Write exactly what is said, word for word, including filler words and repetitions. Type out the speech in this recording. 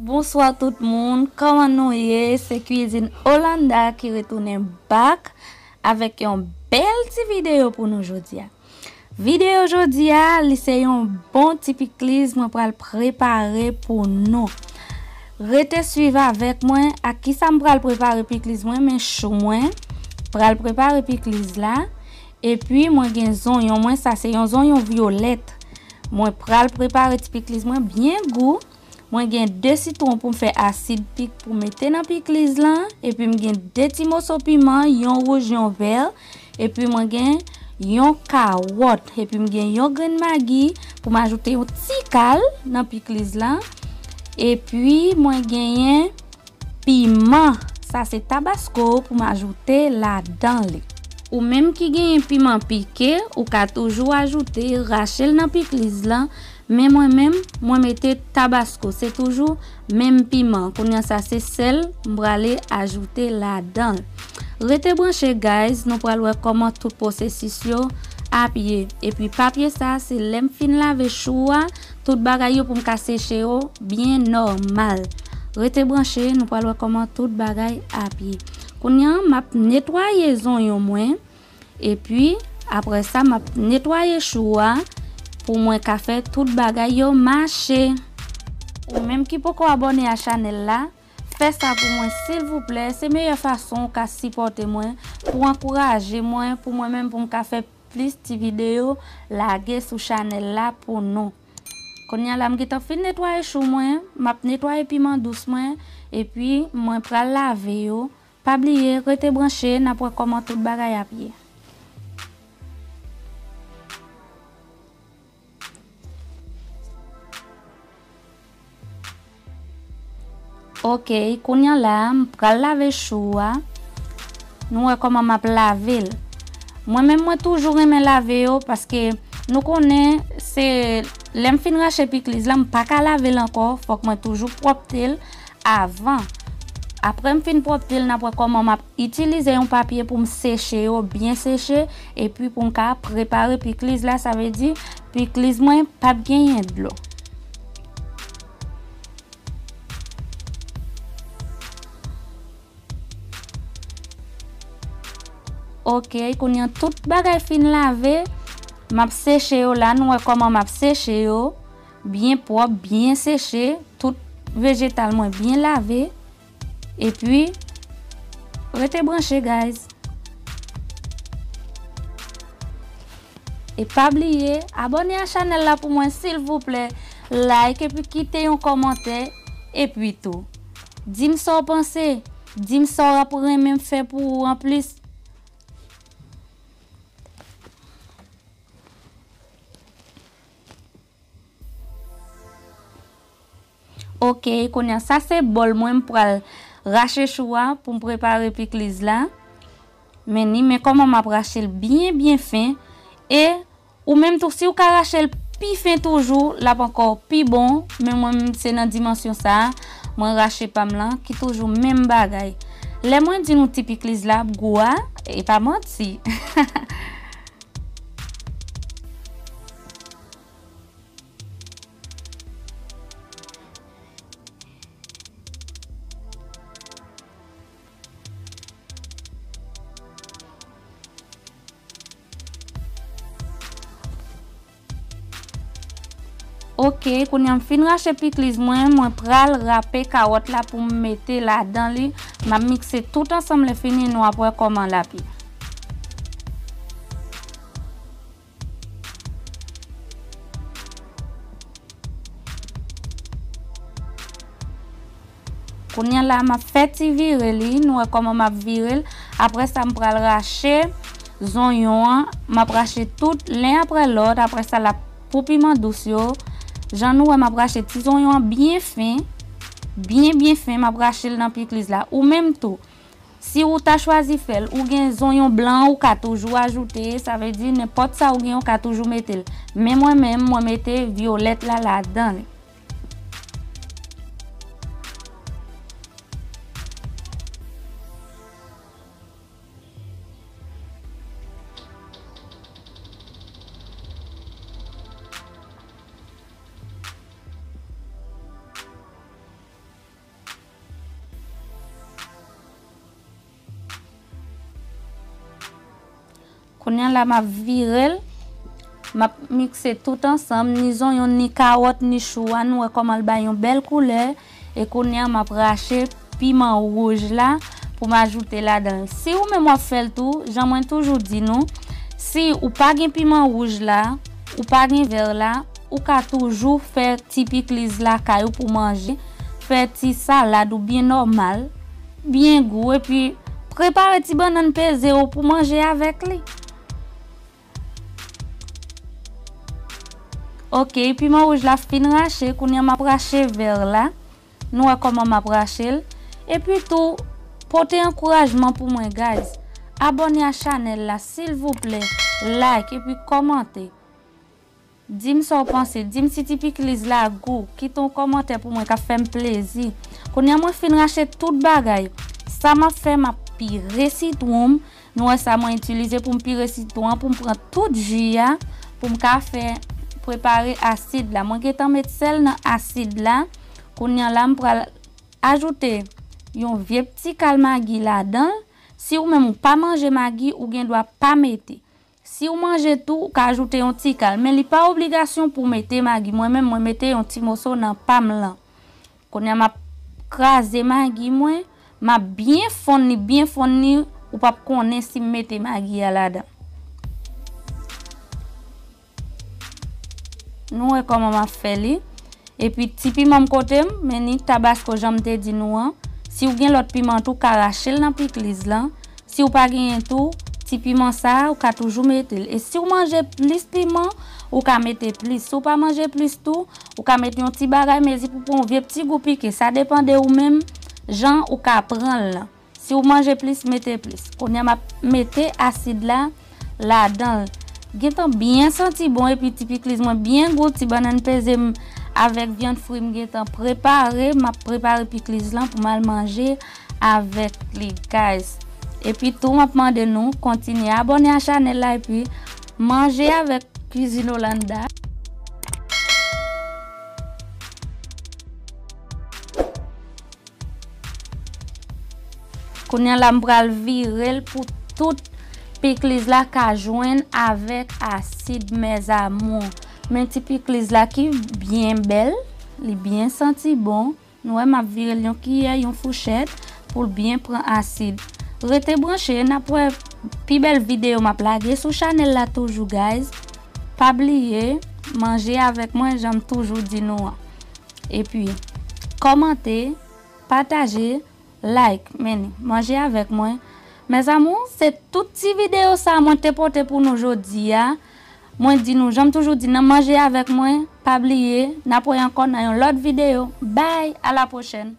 Bonswa tout moun, kòman nou ye? Se Kwizin Olanda ki retounen back avèk yon bèl ti videyo pou nou jodi a. Videyo jodi a, li se yon bon ti pikliz mwen pral prepare pou nou. Rete swiv avèk mwen ak kisa m pral prepare pikliz mwen, men chou mwen pral prepare pikliz la. Epi mwen gen zonyon mwen, sa se yon zonyon vyolèt. Mwen pral prepare ti pikliz mwen byen gou. Mwen gen de sitwon pou m fè asid pik pou mete nan pikliz lan. Epi m gen de ti moso piman, yon wouj, yon vè. Epi mwen gen yon kawòt. Epi m gen yon grenn magi pou m ajoute yon ti kal nan pikliz lan. Epi mwen genyen piman. Sa se tabasko pou m ajoute ladan li. Ou menm ki genyen piman pike, ou ka toujou ajoute, rache l nan pikliz lan. Men mwen menm, mwen mete tabasko. Se toujou menm piman. Kounye a sa se sèl m prale ajoute ladan l. Rete branche, guys, nou pral wè kòman tout pwosesis yo ap ye. Epi papye sa, se lè m fin lave chou a, tout bagay yo pou m ka seche yo byen nòmal. Rete branche, nou pral wè kòman tout bagay ap ye. Kounye a, m ap netwaye zonyon mwen. Epi, apre sa, m ap netwaye chou a pou mwen ka fè tout bagay yo mache. Ou menm ki poko abòne a chanèl la, fè sa pou mwen silvouplè. Se meyè fason ou ka sipòte mwen, pou ankouraje mwen, pou mwen menm pou m ka fè plis ti videyo lage sou chanèl la pou nou. Kounye a la, m gentan fin netwaye chou mwen, m ap netwaye piman dous mwen, epi mwen pral lave yo. Pa bliye, rete branche, n ap wè kòman tout bagay ap ye. Ok, kounye a la, m pral lave chou a. Nou wè kòman m ap lave l. Mwen menm, mwen toujou renmen lave yo, paske nou konnen se lè m fin rache pikliz la, m pa ka lave l ankò, fòk mwen toujou pwòpte l avan. Apre m fin pwòpte l, n ap wè kòman m ap itilize yon papye pou m seche yo, byen seche, epi pou m ka prepare pikliz la, sa vle di pikliz mwen p ap genyen dlo. Ok, kounye a tout bagay fin lave, m ap seche yo la, nou wè kòman m ap seche yo, byen pwòp, byen seche, tout vejetal mwen byen lave, epi rete branche, guys. E pa bliye, abòne a chanèl la pou mwen, silvouplè. Like epi kite yon kòmantè, epi tou, di m sa w panse, di m sa w ap renmen m fè pou ou anplis. Ok, kounye a, sa se bòl mwen, m pral rache chou a pou m prepare pikliz la. Men ni, men kòman m ap rache l byen, byen fen. E ou menm tou, si w ka rache l pi fen toujou, l ap ankò pi bon. Men mwen, se nan dimansyon sa a, mwen rache pa m lan, ki toujou menm bagay. Lè mwen di nou ti pikliz la ap gou a, e pa manti. Ok, kounye a m fin rache pikliz mwen, mwen pral rape kawòt la pou m mete ladan li. M ap mikse tout ansanm, lè fini nou ap wè kòman l ap ye. Kounye a la, m ap fè ti vire li, nou wè kòman m ap vire l. Apre sa, m pral rache zonyon an, m ap rache tout len apre lòt. Apre sa, l ap pou piman dous yo. Jan nou wè, m ap rache ti zonyon an byen fen, byen, byen fen, m ap rache l nan pikliz la. Ou menm tou, si ou ta chwazi fè l, ou gen zonyon blan, ou ka toujou ajoute, sa vle di nenpòt sa ou gen, ou ka toujou mete l. Men mwen menm, mwen mete vyolèt la ladan li. Kounye a la, m ap vire l, m ap mikse tout ansanm, ni zonyon, ni kawòt, ni chou a. Nou wè kòman l bay yon bèl koulè. E kounye a, m ap rache piman wouj la pou m ajoute ladan l. Si ou menm w ap fè l tou, jan mwen toujou di nou, si ou pa gen piman wouj la, ou pa gen vè la, ou ka toujou fè ti pikliz lakay ou pou manje, fè ti salad ou byen nòmal, byen gou, epi prepare ti bannann peze ou pou manje avèk li. Ok, piman wouj la fin rache, kounye a m ap rache vè la. Nou wè kòman m ap rache l. Epi tou, pote ankourajman pou mwen, guys. Abòne a chanèl la, silvouplè. Like epi kòmante. Di m sa w panse. Di m si ti pikliz la gou. Kite yon kòmantè pou mwen k ap fè m plezi. Kounye a mwen fin rache tout bagay. Sa m ap fè, m ap pire sitwon m. Nou wè sa mwen itilize pou m pire sitwon an, pou m pran tout ji a, pou m ka fè prepare asid la. Mwen gentan met sèl nan asid la. Kounye a la, m pral ajoute yon vye ti kal magi ladan l. Si ou menm ou pa manje magi, ou gen dwa pa mete. Si ou manje tou, ou ka ajoute yon ti kal, men li pa obligasyon pou w mete magi. Mwen menm, mwen mete yon ti moso nan pa m lan. Kounye a, m ap kraze magi mwen, m ap byen fonn li, byen fonn li, ou p ap konnen si m mete magi a ladan. Nou wè kòman m ap fè li. Epi ti piman m kote m, men ni tabasko jan m te di nou an. Si w gen lòt piman tou, w ka rache l nan pikliz lan. Si w pa genyen tou, ti piman sa a, ou ka toujou mete l. E si w manje plis piman, ou ka mete plis. Si w pa manje plis tou, ou ka mete yon ti bagay mezi pou pran yon vye ti gou pike. Sa depann de ou menm, jan ou ka pran l lan. Si w manje plis, mete plis. Kounye a m ap mete asid la ladan l. Gentan byen santi bon, epi ti pikliz mwen byen gou, ti bannann peze m avèk vyann fri m gentan prepare. M ap prepare pikliz lan pou m al manje avèk li, guys. Epi tou, m ap mande nou kontinye abòne a chanèl la epi manje avèk Cuisine Hollanda. Kounye a la, m pral vire l pou tout pikliz la ka jwenn avèk asid, mes amours. Men ti pikliz la ki byen bèl, li byen santi bon. Nou wè, m ap vire l yon kiyè, yon fouchèt pou l byen pran asid. Rete branche, n ap wè pi bèl videyo m ap lage sou chanèl la toujou, guys. Pa bliye, manje avèk mwen, jan m toujou di nou an. Epi, kòmante, pataje, like, men manje avèk mwen. Mes amours, se tout ti videyo sa a mwen te pote pou nou jodi a. Mwen di nou, jan m toujou di, nan manje avèk mwen, pa bliye, n ap wè ankò nan yon lòt videyo. Bye, à la prochaine.